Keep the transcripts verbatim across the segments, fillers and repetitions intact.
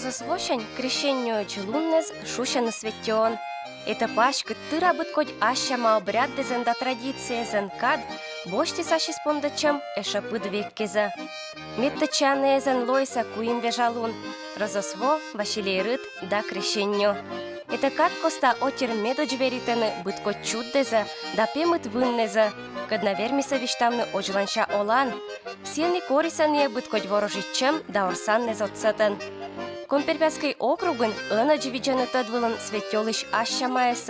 Восянь, крещенниӧдз луннэз шусьӧны светён. Это паськыд тыра быдкодь ас сяма обряддэзэн да традициезэн кад босьтіс ассьыс пондӧдчӧм эшӧ пыд век кезӧ. Медтӧдчанінын лоис куим вежа лун: Рождество, Василей рыт да Крещеннё. Это кад коста отир медодз веритӧны быдкодь чуддэзӧ да пемыд выннэзӧ, кӧд на вермисӧ висьтавны одзланся олан. Сійӧн и корисӧ найӧ быдкодь ворожитчӧм да орсаннэз отсӧтӧн. Коми-Пермяцкӧй округын ӧнӧдз видзӧны тӧд вылын светёлысь ас сямаӧс.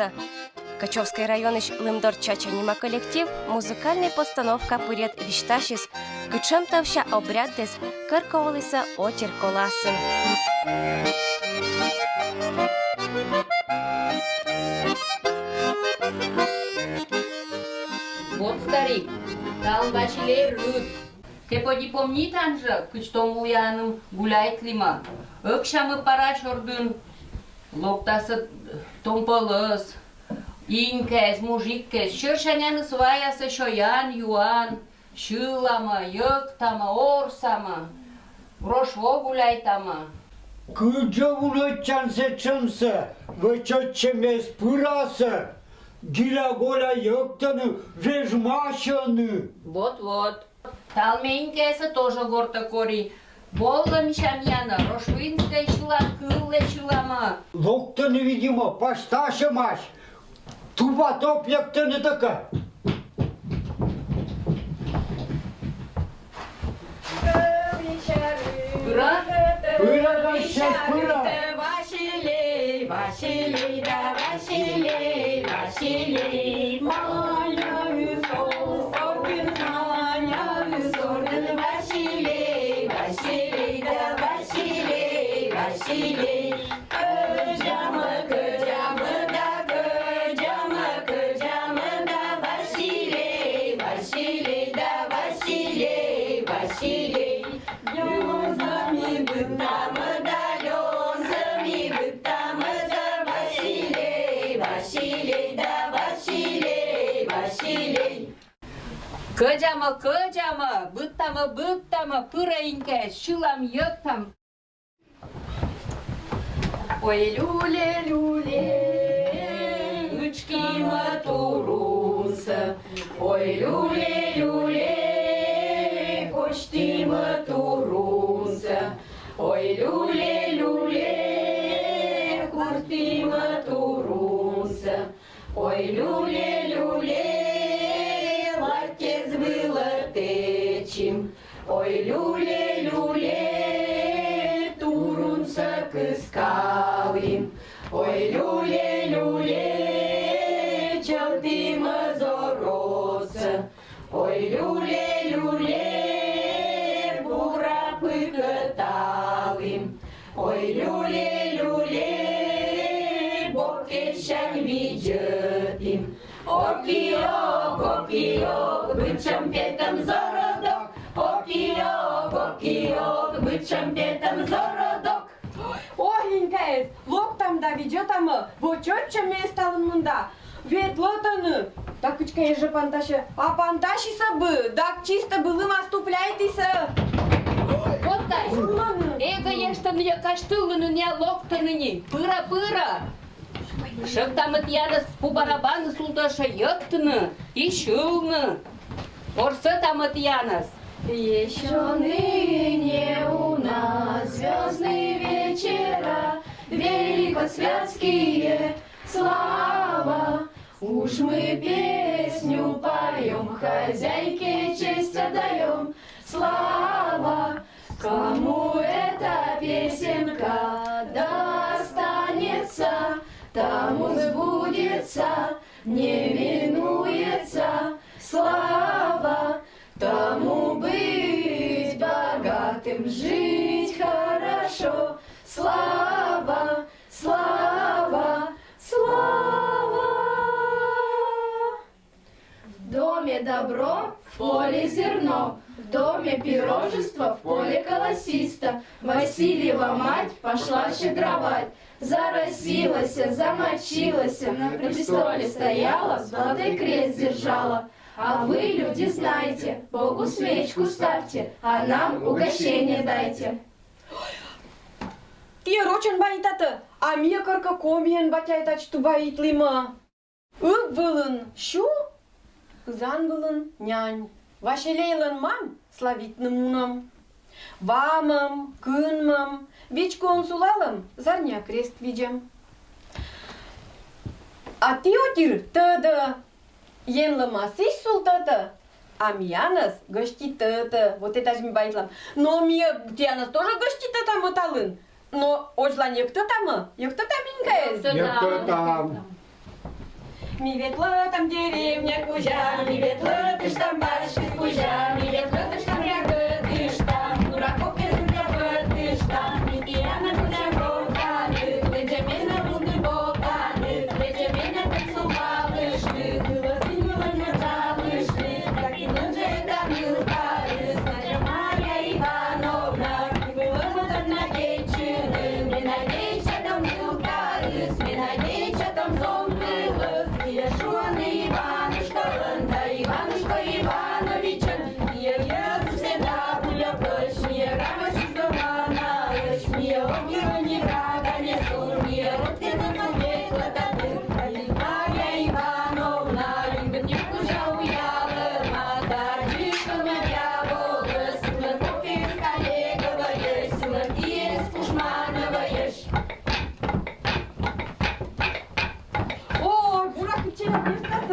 Качевскӧй районысь «Лымдор чача» нима коллектив музыкальнӧй постановка пырйӧд висьтасис, кутшӧм тӧвся обряддэс кӧрковлісны отир коласын. Вот, старик, там Василей рыт. Тэ поди помнитан жӧ, кыдз томулъяным гуляйтлімӧ. Ӧксямӧ пара сёрдын локтасӧ том пӧлӧс, инькаыс, мужикыс, сьӧрсяньыс ваясӧ сёян-юан, сьыламӧ, йӧктамӧ, орсамӧ, Рождество гуляйтамӧ. Кыдз жӧ вунӧдчан сэтшӧмсӧ, вӧчӧдчӧмӧс пырасӧ, гиля-голя йӧктӧны, вежмасьӧны. Вот-вот. Талун ме инькаӧс тоже гортӧ кори. Волӧмся миянӧ, Рождественскӧй сьылан кывлы сьыламӧ. Локтӧны, видимо, пасьтасьӧмаӧсь. Туба топ йӧктӧны тӧкӧ. Пыра? Пыра, дасьтас, пыра. Василей, Василей да Василей, Василей. Маняыс ордын, маняыс ордын, Василей, Василей да Василей, Василей. Кӧдзамӧ, кӧдзамӧ да, кӧдзамӧ, кӧдзамӧ да, Василей, Василей да Василей, Василей. Ёнзӧ ми быдтамӧ да, ёнзӧ ми быдтамӧ да, Василей, Василей да Василей, Василей. Кӧдзамӧ, кӧдзамӧ, быдтамӧ, быдтамӧ, пыра, инькаӧс, сьылам, йӧктам. Ой, люле, люле, ычкимӧ турунсӧ. Ой, люле, люле, косьтимӧ турунсӧ. Ой, люле, люле, куртимӧ турунсӧ. Ой, люле, люле, латтьӧ вылӧ тэчим. Ой, люле, люле, турунсӧ кыскалім. Ой, люле, люле, чӧвтімӧ зорӧсӧ. Ой, люле, люле, бура пыкӧталім. Ой, люле, люле, бокесянь видзӧдім. Окиок, окиок, быдсяма петӧм зорӧдок. Окиок, окиок, быдсяма петӧм зорӧдок. Ой, инькаӧс, локтам да видзӧдтам, вочавидзӧдчӧмӧс талун мында. Ветлӧ тэныд. Да кыдзкӧ эжӧ пантасьӧ, а пантасьӧ бы, да чистӧ бы лымас тупляйтіс. Вот тай. Эгӧ эштӧ нин, казьтылны нин, локтӧны нин. Пыра, пыра. Шӧвктамӧ тіянӧс пу барабаныс ултӧ, шуам, йӧктыны и сьылны. Орсӧдтамӧ тіянӧс. Ещё ныне у нас звёздные вечера, великосвятские, слава. Уж мы песню поём, хозяйке честь отдаём, слава. Кому эта песенка достанется, тому сбудется, не минуется слава. Тому быть богатым, жить хорошо, слава, слава, слава. В доме добро, в поле зерно, в доме пирожество, в поле колосисто. Васильева мать пошла щедровать. Заросилася, замочилася, на престоле стояла, златый крест держала. А вы, люди, знайте, Богу свечку ставьте, а нам угощение дайте. Тіӧ рочӧн баитатӧ, а миӧ коркӧ комиӧн батьӧ тадз ту баитлімӧ. Ыб вылын сю, ызан вылын нянь. Василейлӧн мам славитны мунӧм. Вамӧм, кынмӧм, вичкоын сулалӧм, зарниа крест видзӧм. А ті отир тӧдӧ, Енлы ма сідз султӧтӧ, а миянӧс гӧститӧтӧ. Вот этадз ми баитлам. Но миӧ тіянӧс тоже гӧститӧтам ӧталын. Но озьлань йӧктӧтамӧ, йӧктӧтам инкаэс. Йӧктӧтам. Ми ветлӧтам деревня кузя, ми ветлӧтыштам басьтыд кузя, ми ветлӧтыштам, рядӧтыштам, дураков кезым рядӧтыштам, ми тіянӧ кузя ветлам, лэдзӧ менӧ лунны боканыд, лэдзӧ менӧ танцевалыштны, кылӧ синьӧлӧн мӧдзалыштны, Картинын же да нылкаыс, Надя Марья Ивановна, кывлӧ мӧдӧд на кечыны, ме надейтчатӧм нылкаыс, ме надейтчатӧм зон кылыс, сійӧ шуӧны Иванушкалӧн да Иванушка Ивановичӧн, Миӧ йӧзыс седа выльӧ пӧсь, миӧ равӧсь уж дорӧ наӧсь, миӧ ог йылӧ ни рага, ни сур, миӧ род кезӧн субъект локтӧ тыр. Марья Ивановна, либыд не кузя уялӧма, да чышкӧма дьяволӧс, сылӧн кофеыс коллега вӧйысь, сылӧн тиӧыс Кушманӧвӧйысь. Ой, буракӧ, челядь, ме тадз.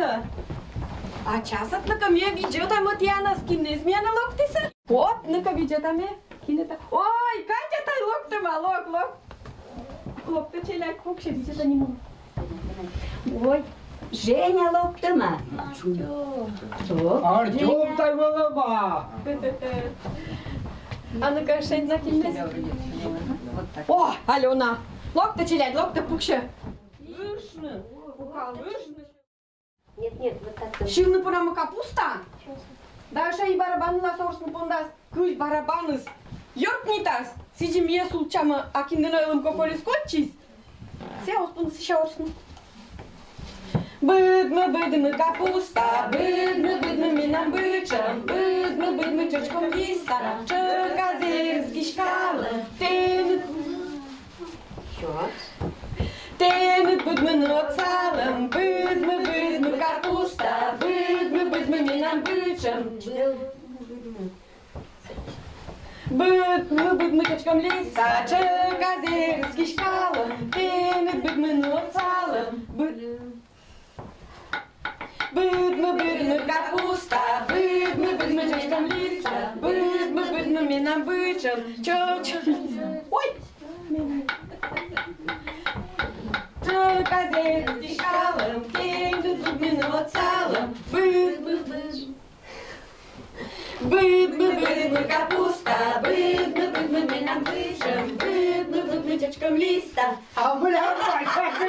А часӧд нӧ кӧ ме видзӧда, мый тіянӧс кинныс миянӧ локтісӧ. Вот, нӧ кӧ видзӧда ме, кинныс та. Ой, Катя тай локтӧма, лок, лок. Локтӧ, челядь, пуксьӧ, видзӧда нин. Ой, Женя локтӧма. Артём. Артём тай вӧлӧма. А ну-ка, шедь на кинныс. О, Алёна. Локтӧ, челядь, локтӧ, пуксьӧ. Лыжны. Пока лыжны. Нет, нет, вот так. Сьывны понамӧ капуста. Да ещӧ и барабанлас орсны пондас, кыдз барабаныс ёркнитас. Сідзи миӧ султчамӧ, а киндыны ылын кокольыс кольччис. Сійӧ оз понды, сійӧ орсны. Быдмы, быдмы капуста, быдмы, быдмы менам бытшӧм, быдмы, быдмы чӧчком листа, чӧкас эз киськалӧ, тэныд. Ещё раз. Тэныд быдмыны отсалӧм, быдмы, быдмы капуста, быдмы, быдмы менам бытшӧм. Быдмы, быдмы чӧчком листа, чӧкас эз киськалӧ, тэныд быдмыны отсалӧм, быд-, быдмы, быдмы капуста, быдмы, быдмы чӧчком листа, быдмы, быдмы менам бытшӧм, чӧч-, ой! Чӧкас эз киськалӧм, тэныд быдмыны отсалӧм, быдмы, быдмы. Быдмы, быдмы капуста, быдмы, быдмы менам бытшӧм, быдмы, быдмы чӧчком листа. А вы, а вы, а вы,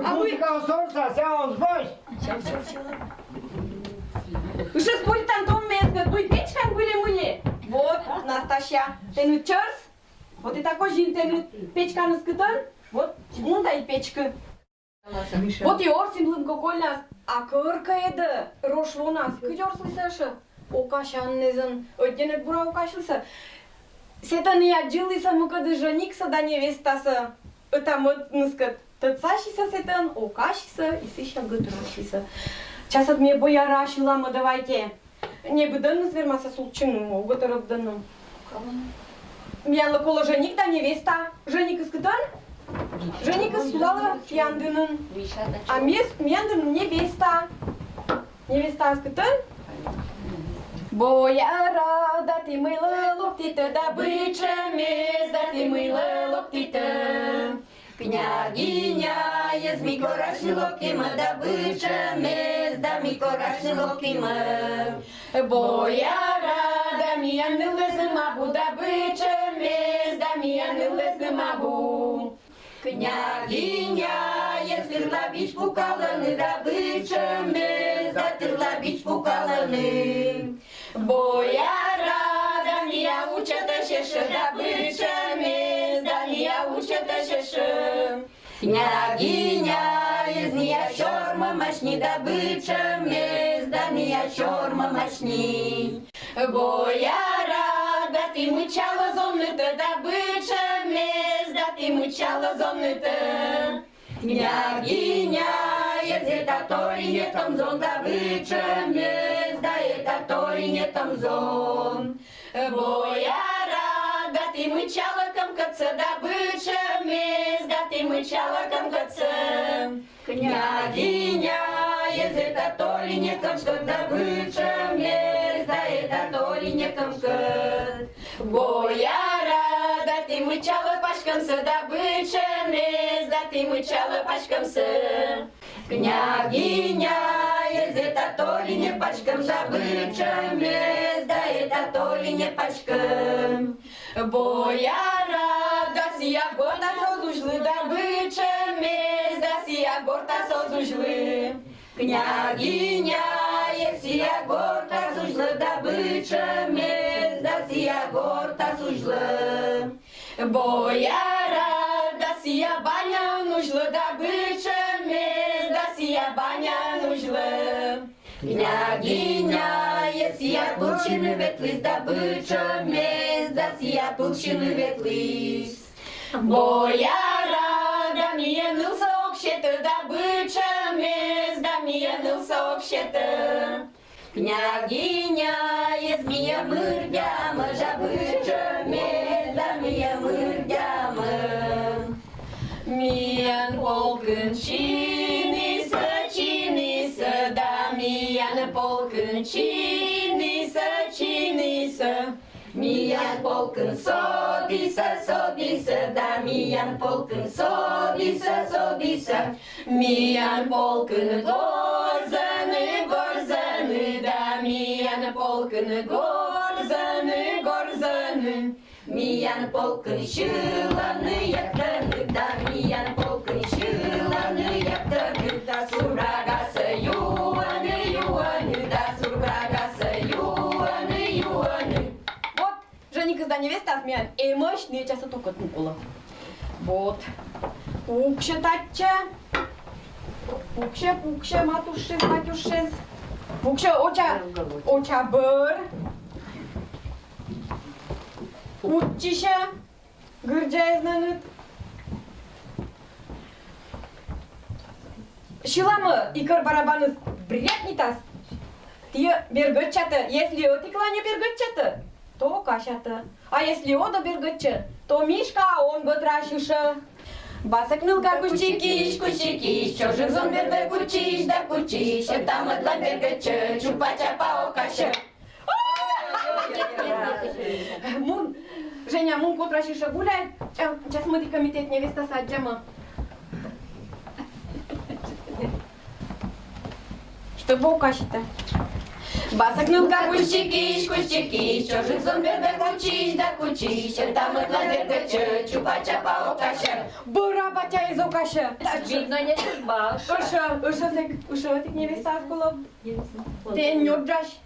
а вы. Музыка сорса, ся он сбось. Всё, всё, всё. Ышӧ споритан том мезгӧд, мый печкаын выльӧ-мыльӧ. Вот, Настасья, тэныд чӧрс. Вот и тако зин тэныд печканыс кытӧн, вот, мун да и печкы. Вот и орсим лым кокольнас, а коркӧ эдӧ, рош вонас, кыдз орслісӧ ещӧ? Окасяннызӧн, ӧдйӧ нӧ бура окасьлісӧ. Сэтӧн и аддзылісӧ мукӧдысь жӧниксӧ да невестасӧ. Ӧта-мӧдныскӧд тӧдсасисӧ сэтӧн, окасисӧ, и сэсся гӧтырасисӧ. Часӧд ми боярӧ асьлам, давайте. Не быдӧнныс вермасӧ султчыны, огӧ тӧрӧбдӧны. Миянлы колӧ жӧник да невеста. Жӧникыс кытӧн? Жӧникыс сулалӧ Яндынын. А мес-, Яндынын невеста. Невестаыс кытӧн? Бояра, да ті мыйла локтитӧ, да бытшӧмӧсь, да ті мыйла локтитӧ. Княгиняӧс ми корасьны локтимӧ, да бытшӧмӧсь, да ми корасьны локтимӧ. Бояра, да миян нылӧснымӧ абу, да бытшӧмӧсь, да миян нылӧснымӧ абу. Княгиняӧс тырла-бич пукалӧны, да бытшӧмӧсь, да тырла-бич пукалӧны. Бояра, да миян учӧтӧсь ещӧ, да бытшӧмӧсь, да миян учӧтӧсь ещӧ. Княгиняӧс миян сёрмӧмаӧсь ни, да бытшӧмӧсь, да миян сёрмӧмаӧсь ни. Бояра, да Тый мычала зонныд да быдчамез, да тый мычала зонныд. Княгиня, эз эта торине томзон да быдчамез, да эта торине томзон. Бояра, да тый мычала кымкытсэ да быдчамез, да тый мычала кымкытсэ. Княгиня, эз эта торине кымкыт да быдчамез, да эта торине кымкыт. Бояра, да тый мычала паськымсэ да быдчамез, да тый мычала паськымсэ. Княгиня, эз эта торине паськым да быдчамез, да эта торине паськым. Бояра, да сыя гортас оз узьлы да быдчамез, да сыя гортас оз узьлы. Княгиня, эз сыя гортас узьлы да быдчамез, да сыя гортас узьлы. Бояра, да сыя баняын узьлы да быдчамез, да сыя баняын узьлы. Княгиня, эз сыя пылчыны ветлӥз да быдчамез, да сыя пылчыны ветлӥз. Бояра, да миен ылсэ ог сеты да быдчамез, да миен ылсэ ог сеты. Княгиня, эз миен мырдямы да быдчамез, да миен мырдямы. Миян полкын чинысэ, чинысэ, да миян полкын чинысэ, чинысэ. Миян полкын содысэ, содысэ, да миян полкын содысэ, содысэ. Миян полкын горзыны, горзыны, да миян полкын горзыны, горзыны. Миян полкын сьыланы, яктыны, да миян полкын сьыланы, яктыны, да сурагасэ юаны, юаны, да сурагасэ юаны, юаны. Вот, женихез да невестаез миян эмъясь ньыль часэ токытын уло. Вот. Пуксьы татчы. Пуксьы, пуксьы, матушез, батюшез. Пуксьы, ӧтча, ӧтча бӧр. Утчысьы гырӟаез но ныд. Сьыламы икӧр барабанэз брякнитаз. Тӥ бергӧдчатэ, если ӧтиклань бергӧдчатэ, то касятэ. А если одо бергӧдче, то Мишка он бӧтрась ышӧ. Басак нылка кучикись, кучикись, чожык зон бердэ кучись да кучись, ӧта-мӧдлань бергӧдче, чупа-чапа ог касьы. Мун, Женя, мун котырась ышӧ гуляй, час мыди комитет невестасэ адӟамы. Чтобы ог касьы. Басак нылка кучикись, кучикись, чожык зон бердэ кучись да кучись, ӧта-мӧдлань бергӧдче, чупа-чапа ог касьы. Бӧра батяез ог касьы. Видно, не судьба. Ышӧ, ышӧ зэк, ышӧ ӧтик невеста ӧз кулэ. Тӥ нёрджась.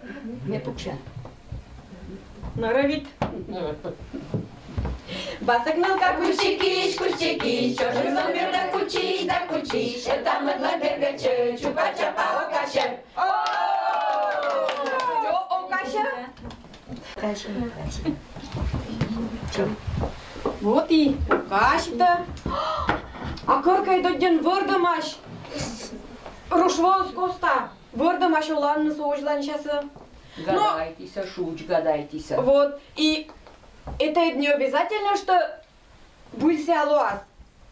Ме пукся. Норовит. Басак нылка кучикись, кучикись, чожык зон бердэ кучись да кучись, ӧта-мӧдлань бергӧдче, чупа-чапа ог касьы. О! Ог касьы? Касьы, касьы. Вот и касьтэ. А кӧркаед одӥг вордэмась. Рушвоз коста. Вордэмась оланныс озьы ланьсясэ. Но гадайтӥсэ, шуч гадайтӥсэ. Вот. И это не обязательно, что выльсэ луоз.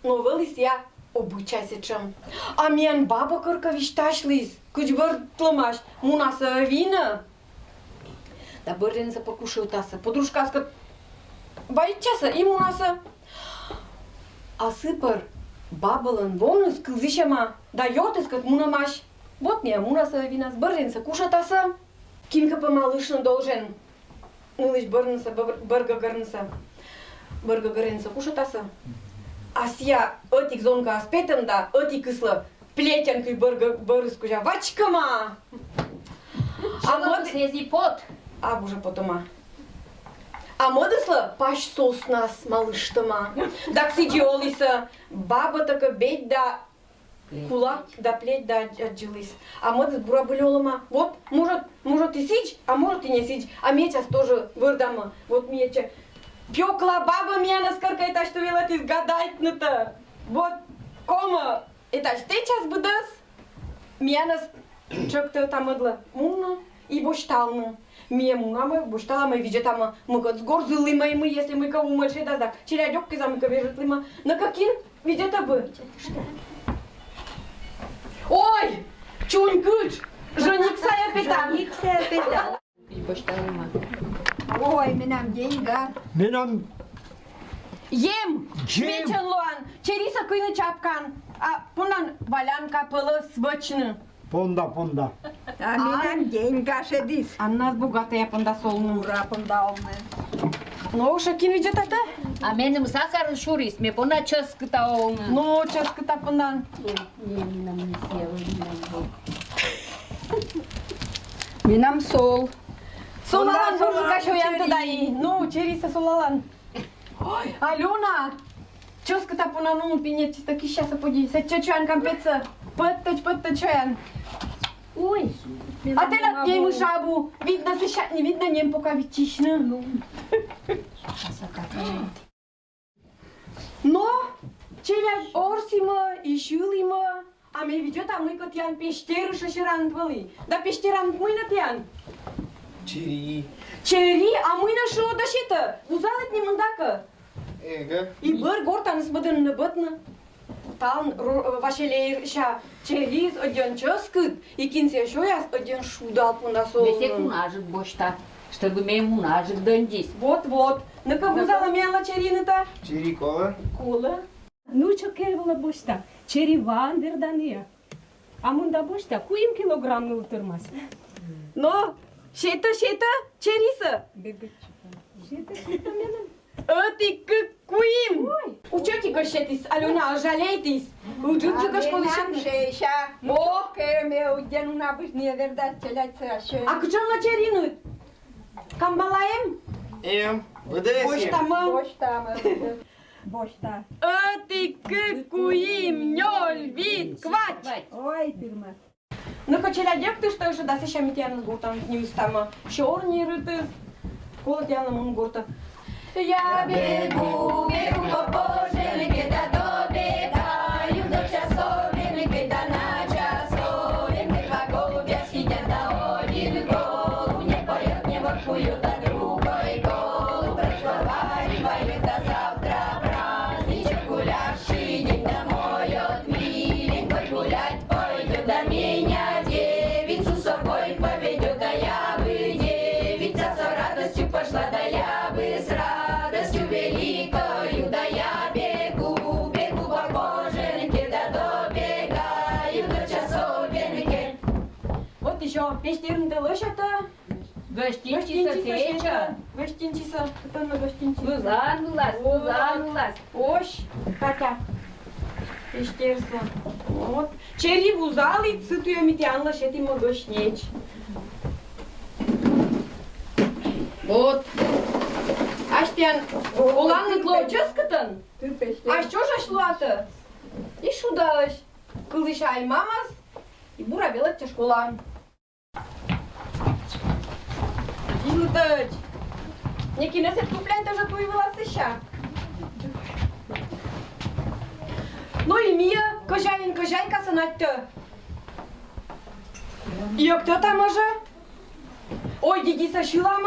Но выльсэ обычай сыӵе. А миян баба кӧрка висьтась луиз, кызьы вордлэмась, мунасэ ӧвинэ. Да бӧрдэнсэ пӧ кушытасэ. Подружкаоскыд вайытчасэ и мунасэ. А сы пыр бабылэн воныз кылзӥсьема, да ёртыскыд мунэмась. Вот миян мунасэ ӧвиназ, бӧрдэнсэ кушытасэ. Кин ке пӧ малышны должен. Нылысь бӧрынсэ, бӧр-, бӧргӧгӧрнысэ. Бӧргӧгӧрнысэ кушытасэ. А сыя ӧтик зонкаез петэм да ӧтикыслы плетенкаен бӧргӧ-, бӧрыз кузя вачкема. А мӧд-, срези пот. А уже потома. А мӧдыслы пась соснас малыштома. Дак сыӵе олысьсэ баба только бедь да кулак да плеть да адӟылӥз. А мӧдыс бура выль олома. Вот, может, может, Сидз, а может и не сидз, а мечас тоже вырдама. Вот меча. Пёкла баба миянас корка этачтӧ велӧдіс гадайтны-то. Вот коми этач тэчас быдӧс миянас чӧктӧ тайӧ мӧдлаӧ мунны и босьталны. Ми мунамӧ, босьталамӧ, видзӧдтамӧ, мыйкӧ горзылімӧ, и мый, если мыйкӧ умӧль шедас да челядь ог киза, мыйкӧ вежӧртлімӧ. Но кӧ кин видзӧдтӧ бы. Ой, чунькытш, жӧниксаяс петан. Жӧниксаяс петан. Ой, менам деньга. Менам ем. Ем. Мечӧн лоан. Черисӧ кыйны чапкан. А пондан валянка пӧлӧс вӧчны. Понда, понда. А менам деньга шедіс. Аннас богатӧя понда сӧлны. Ура, понда олны. Но уж кин видзӧдтӧ? А меным сакарын сюрис, ме понда чӧскыта олны. Но чӧскыта пондан. Менам сол. Солалан, буржука, сёян тыдалӧ. Ну, черисӧ солалан. Ой, Алёна! Чӧскыта понда, ну, пинет чисто киссясӧ поди. Сэтчӧ сёян кампетсӧ. Пӧттӧдз, пӧттӧдз сёян. Ой. А тэнад нем шабу. Виднӧ, сэтчӧ не виднӧ, нем пока виччысьны. Ну. Но, челядь, орсимӧ и сьылімӧ, а ме видзӧда, мыйкӧ тіян пестерыс шерӧ сьӧранныд вӧлі. Да пестеранныд мый нӧ тіян? Чери. Чери, а мый нӧ шыӧдӧ сетӧ? Вузаліт нин мында кӧ? Эгэ. И бӧр гортаныс мӧдӧн нӧбӧтны. Талун ро-, Василейся чериыс ӧдйӧн чӧскыд, и кин сійӧ сёяс, ӧдйӧн шуда понда сӧлны. Весиг унажык босьта, чтобы ме унажык донйис. Вот, вот. Но-ка, вузалӧ миянлы черинытӧ. Чери колӧ? Колӧ. Ну, чӧкер вылӧ босьта. Чери ваӧн вердӧны. А мында босьта, куим килограмм нин тырмас. Но, сетӧ, сетӧ черисӧ. Бегать. Сетӧ, сетӧ меным. Ӧти, кык, куим. Ой. Учӧтик сетіс, Алёна, жалейтіс. Ыджыд жӧ кӧ школаын. Шеся. О! Кӧ ме уддьӧн уна быдмы, вердад, челядьсӧ сёян. А кутшӧм нӧ чериныд? Камбала эм? Эм, быдӧн эм. Босьтамӧ. Босьтамӧ. Босьта. Ӧти, кык, куим, нёль, вит, квайт. Ой, тырмас. Но-ка, челядь, ӧктыштӧ ӧшӧ да сэсся ми тіянӧс гортанныд ньӧбитам. Сёрни рытыс. Колӧ тіянлы мунны гортӧ. Я бегу, бегу по коже, кеда добегаю до часовенки, да на часовенке два голубя сидят, да один голубь не поет, не воркует, а другой голубь разговаривает, а завтра праздничек, гулящий день, домой от миленькой гулять пойдет, да меня девицу с собой поведет, да я бы, девица, с радостью пошла, да я бы с радостью великою, да я бегу, бегу по кожанке, да добегаю до часовенки. Вот ещё пестернытӧ лӧсьӧдтӧ. Гостинчисӧ, гостинчисӧ сэтчӧ. Гостинчисӧ, кытӧн гостинчисӧ? Вузан вылас, вузан вылас. Ось, Катя. Пестерсӧ. Вот. Чери вузаліс, сы туйӧ ми тіянлы сетімӧ гӧснеч. Вот. Ась тіян оланныд лоӧ чӧскыдӧн. Ась чӧжась лоатӧ. И шудаӧсь. Кылысь ай-мамӧс. И бура велӧдчӧ школаын. Излытӧдз. Некинӧс эд туплянь тоже туй вылас сэсся. Ну и миӧ кӧзяин кӧзяйкасӧ надьтӧ. И ӧктӧ там уже. Ой, дидисӧ сьылам.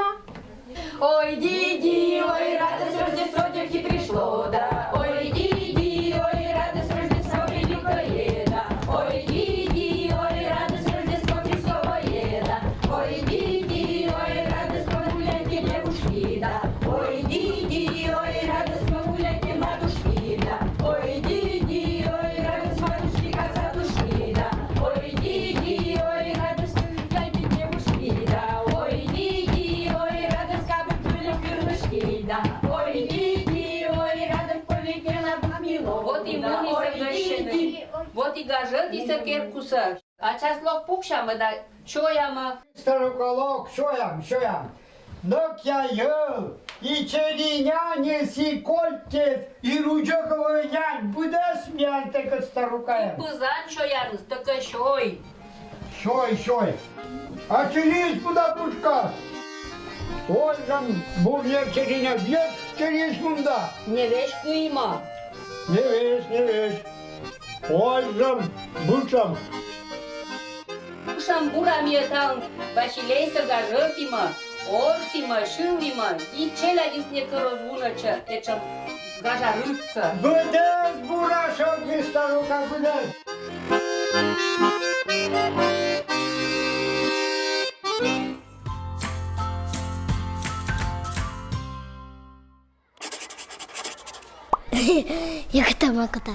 Ой, диди, ой, радость, Рождество, девки, пришло, да. Ой, диди, ой, радость, Рождество, великое, да. Ой, диди, ой, радость, Рождество, Христово, да. Ой, диди, ой, радость, погуляйте, девушки, да. Ой, диди, ой, радость, погуляйте, матушки, да. Ой, диди, ой, радость, матушки, коса душки, да. Ой, диди, ой, радость, погуляйте, девушки, да. Ой, диди, ой, радость, кабы были крылышки, да. Ой, диди, ой, радость, полетела бы мило. Вот и мунісӧ гӧсьтӧны. Вот и гажӧдісӧ керкасӧ. А час лок пуксямӧ да сёямӧ. Старука, лок, сёям, сёям. Нӧкъя йӧл, и чери няньыс, и кольтъяс, и рудзӧковӧй нянь, быдӧс миян тэкӧд старукаӧн. И пызан сёяныс тэкӧд сёй. Сёй, сёй. А чилиз куда пушкас? Ой, жам, бур нерче динэ, вет чилиз мунда. Невеж кыйма. Невеж, невеж. Ой, жам, бучам. Шамбура миетан Василейса гажыртима, орсима, шылима, и челядьыс некорос вуноча, эчам гажарытса. Быдэс бура шок мистарука, быдэс. Якта маката.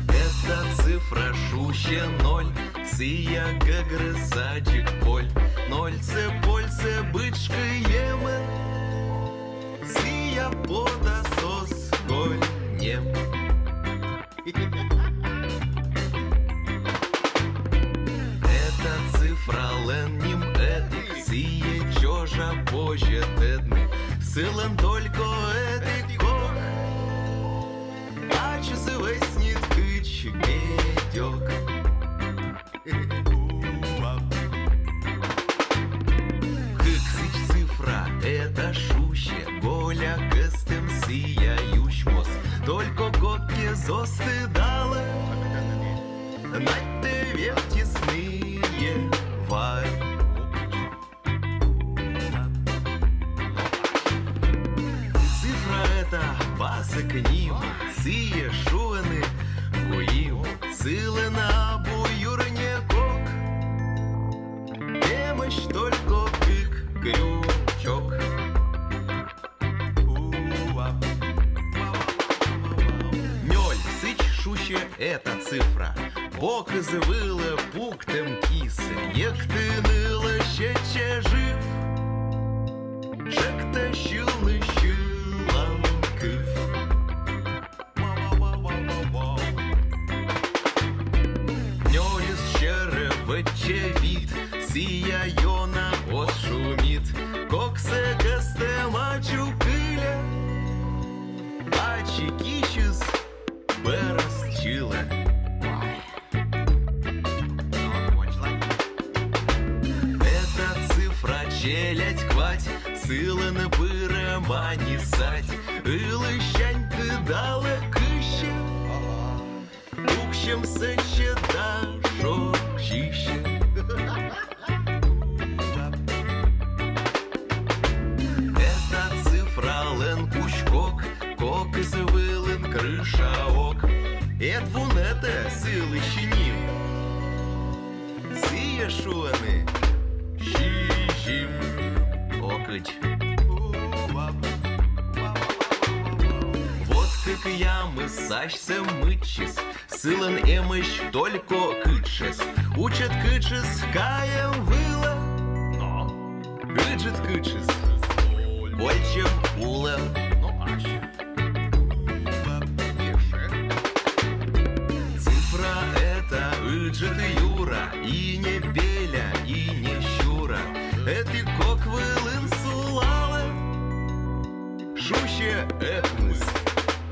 Это цифра шусе ноль, сыя гыгыры садик поль. Нольсэ польсэ бычкы емын, сыя пода соос гольнем. Это цифралэн ним эдик, сые чожа позе тӧдны. Сылэн только эдик кок, ачсы вӧснит кыч гедёк. Кык сідз цифра, это шусе, голя кӧстэм сыя юсьмос. Только кок ке зостыдалэ, надьтэ вевттисны е вай. Цифра это пазьык ним, сые шуэны гуим, сылэн абу юрнэ кок. Эмесь только кык крючок. Нёль сідз шусе это цифра. Бокез вылэ пуктэм кисэ, ектыны лэсьтэ жив. Чектэ сьылны сьылан кыв. Нёльыс сьӧры вӧтче вит, сыя ёна ӧз шумит. Коксэ кӧстэм ачу кыле, ачи кисьыс бӧрас чылэ. Это цифра челядь квать, сылэн пырем ани сать, ылысянь тыдалэ кысе, пуксем сэтче да шоксисе. Это цифралэн кузь кок, кокез вылын крыша ог. Эд вунэтэ сылысь ним. Сые шуэны сизим. Окыдз. Вот кык ямыс асьсэ мыччис, сылэн эмесь только кытшез. Учыт кытшез каем вылэ, но ыджыт кытшез вӧлчем улэ. Но ась. Цифра это ыджыт юра, и не пеля, и не сюра. Эти кок вылын сулалэ, шусе ӧкмыс,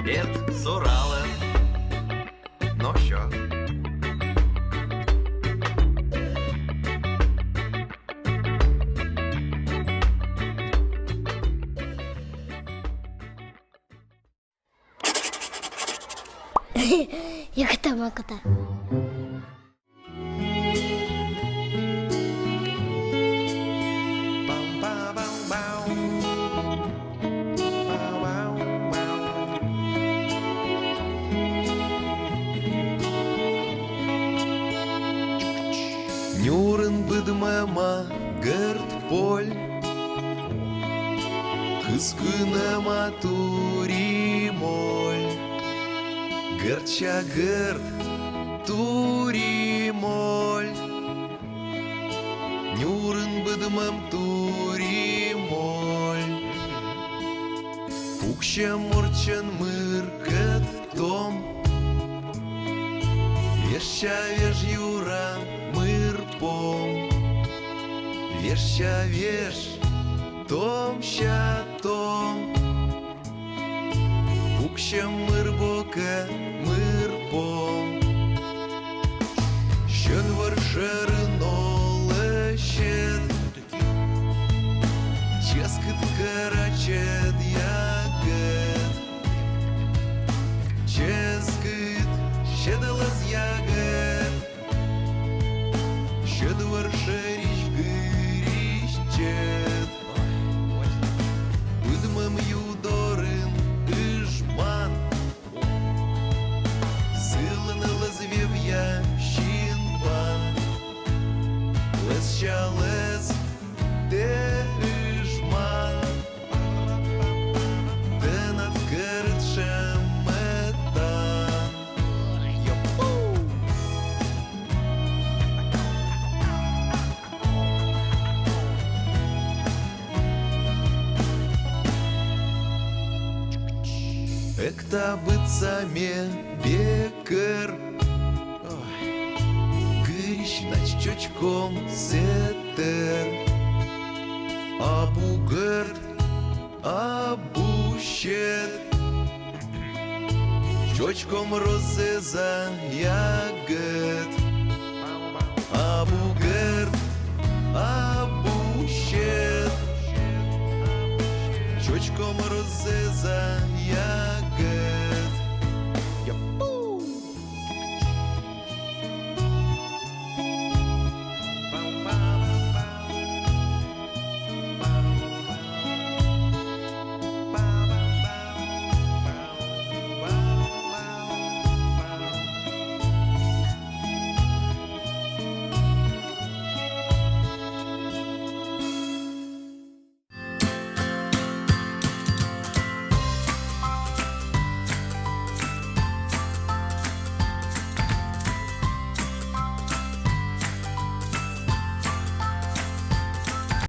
эд соралэ. Но всё. Якта маката. Нюрын быдмема гӧрд поль, кыскынэма тури моль. Гӧрдся гӧрд тури моль, нюрын быдмем тури моль. Пуксе муртчен мыркӧд том, вежся веж юра мыр пом. Вежся веж Том сято, пуксьӧм мырбокӧ, мырбо. Сьӧд вӧр шӧрын олӧ сьӧд, чӧскыд кӧрачӧд ягӧд, чӧскыд сьӧд лӧз ягӧд. Сьӧд вӧр шӧрысь гырысь чӧд. Быдмӧм ю дорын ыжман, сылӧн лӧз вевъя синбан. Лӧзся лӧз тэ, ыжман, тэнад кӧрыд шемӧтан. Экта быдса ме бекӧр, гырысь нач чочком сэтӧр. Абу гӧрд, абу сьӧд, чочком розза ягӧд. Абу гӧрд, абу сьӧд, чочком розза ягӧд.